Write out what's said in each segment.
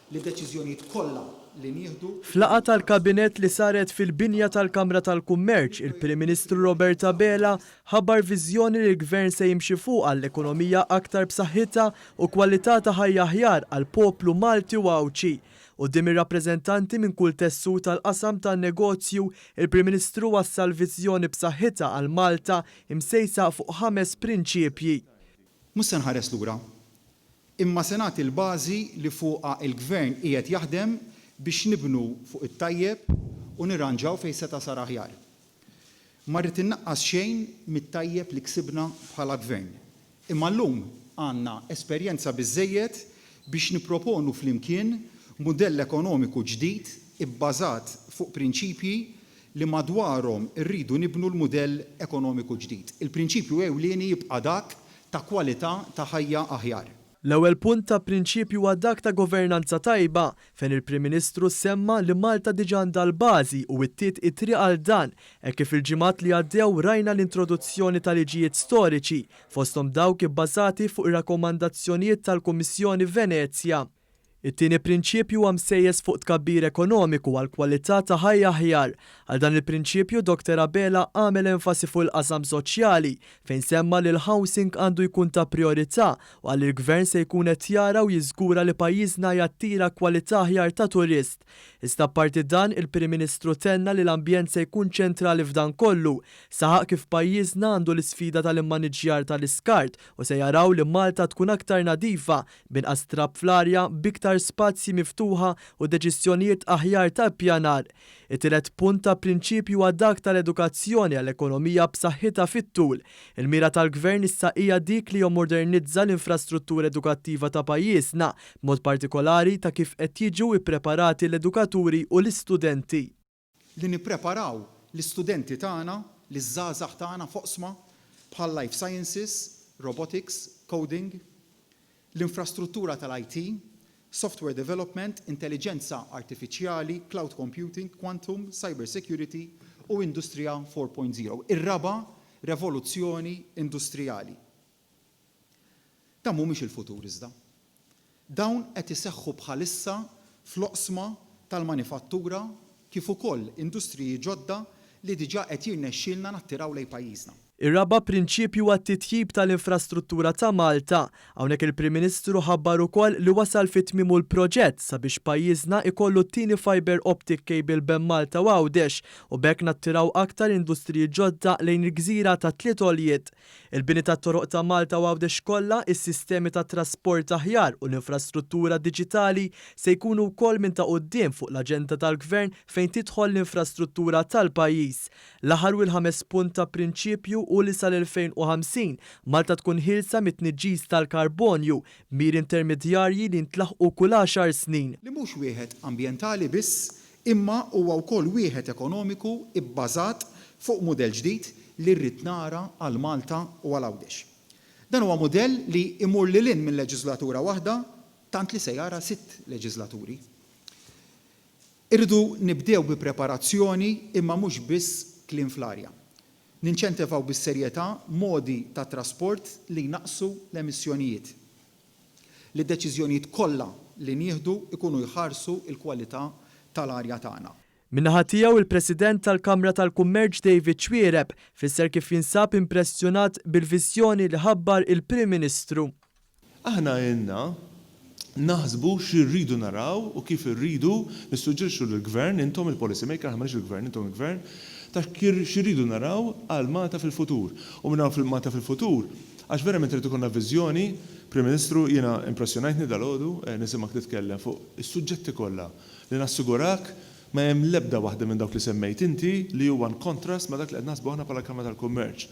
Li d-deċiżjonijiet kollha li nieħdu. F'laqgħa tal-Kabinett li saret fil-binja tal-Kamra tal-Kummerċ, il-Prim Ministru Robert Abela ħabbar viżjoni li l-Gvern se jimxi fuqha għall-ekonomija aktar b'saħħitha u kwalità ta' ħajja aħjar għall-poplu Malti u Għawdxi. Quddiem ir-rappreżentanti minn kull tessut tal-qasam tan-negozju, il-Prim Ministru wassal viżjoni b'saħħitha għal Malta imsejsa fuq ħames prinċipji. Mhux se nħares lura. Imma se nagħti l-bażi li fuqha l-Gvern qiegħed jaħdem biex nibnu fuq it-tajjeb u nirranġaw fejn seta' sar aħjar. Ma rrid innaqqas xejn mit-tajjeb li ksibna bħala Gvern. Imma llum għandna esperjenza biżżejjed biex nipproponu flimkien mudell ekonomiku ġdid ibbażat fuq prinċipji li madwarhom irridu nibnu l-mudell ekonomiku ġdid. Il-prinċipju ewlieni jibqa' dak ta' kwalità ta' ħajja aħjar. L-ewwel punt ta' prinċipju huwa dak ta' governanza tajba, fejn il-Prim Ministru semma li Malta diġà għandha l-bażi u wittiet it-triq għal dan, hekk kif il-ġimgħat li għaddew rajna l-introduzzjoni ta' liġijiet storiċi, fosthom dawk ibbażati fuq ir-rakkomandazzjonijiet tal-Kummissjoni Venezja. It-tieni prinċipju huwa msejjes fuq tkabbir ekonomiku għal kwalità ta' ħajja aħjar. Għal dan il-prinċipju Doctor Abela għamel enfasi fuq il-qasam soċjali fejn semma li l-housing għandu jkun ta' prijorità u qal li l-Gvern se jkun qed jara u jiżgura li pajjiżna jattira kwalità aħjar ta' turist. Iżda apparti dan, il-Prim Ministru tenna li l-ambjent se jkun ċentrali f'dan kollu. Saħaq kif pajjiżna għandu l-isfida tal-immaniġġjar tal-iskart u se jaraw li Malta tkun aktar nadifa b'inqas trab fl-arja, b'iktar spazji miftuħa u deċiżjonijiet aħjar ta' ippjanar. It-tielet punt ta' prinċipju huwa dak tal-edukazzjoni għal ekonomija b'saħħitha fit-tul. Il-mira tal-Gvern issa hija dik li jommodernizza l-infrastruttura edukattiva ta' pajjiżna, b'mod partikolari ta' kif qed jiġu ippreparati l-edukaturi u l-istudenti. Li nippreparaw l-istudenti tagħna, liż-żgħażagħ tagħna f'oqsma bħal life sciences, robotics, coding, l-infrastruttura tal-IT, software development, intelliġenza artifiċjali, cloud computing, quantum, cyber security u Industrija 4.0, ir-raba' revoluzzjoni industrijali. Dawn mhumiex il-futur iżda. Dawn qed iseħħu bħalissa fl-oqsma tal-manifattura kif ukoll industriji ġodda li diġà qed jirnexxielna nattiraw lejn pajjiżna. Ir-raba' prinċipju huwa t-titjib tal-infrastruttura ta' Malta. Hawnhekk il-Prim Ministru ħabbar ukoll li wasal fi tmiemu l-proġett sabiex pajjiżna ikollu t-tieni fibre optic cable bejn Malta u Għawdex u b'hekk nattiraw aktar industriji ġodda lejn il-gżira tat-tliet għoljiet. Il-bini tat-toroq ta' Malta u Għawdex kollha, is-sistemi ta' trasport aħjar u l-infrastruttura diġitali se jkunu wkoll minn ta' quddiem fuq l-aġenda tal-Gvern fejn tidħol l-infrastruttura tal-pajjiż. L-aħħar u l-ħames punt ta' prinċipju hu li sal-2050 Malta tkun ħielsa mit-tniġġis tal-karbonju, b'miri intermedjarji li jintlaħqu kull għaxar snin. Li mhux wieħed ambjentali biss imma huwa wkoll wieħed ekonomiku bbażat fuq mudell ġdid li rrid nara għal Malta u għal Għawdex. Dan huwa mudell li jmur lil hinn minn leġiżlatura waħda tant li se jara sitt leġiżlaturi. Irridu nibdew bi preparazzjoni imma mhux biss kliem fl-arja. Ninċentevaw bis-serjetà modi ta' trasport li jnaqqsu l-emissjonijiet. Li d-deċiżjonijiet kollha li nieħdu jkunu jħarsu l-kwalità tal-arja tagħna. Min-naħa tiegħu il-President tal-Kamra tal-Kummerċ David Xuereb fisser kif jinsab impressjonat bil-viżjoni li ħabbar il-Prim Ministru. Aħna ilna naħsbu xi rridu naraw u kif irridu nissuġġerixxu lill-Gvern, intom il-policy maker, aħna m'aħniex il-Gvern, intom il-Gvern, ta' xi rridu naraw għal Malta fil-futur. U minn hawn fil-Malta fil-futur, għax verament irid ikollna viżjoni, Prim Ministru, jiena impressjonajtni dalgħodu nisimgħek titkellem fuq is-suġġetti kollha li nassigurak ma hemm l-ebda waħda minn dawk li semmejt inti li huwa in contrast ma' dak li qed naħsbu aħna bħala Kamra tal-Kummerċ.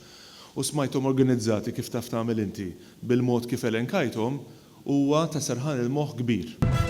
U smajthom organizzati kif taf tagħmel inti, bil-mod kif elenkajthom, huwa ta' serħan il-moħħ kbir.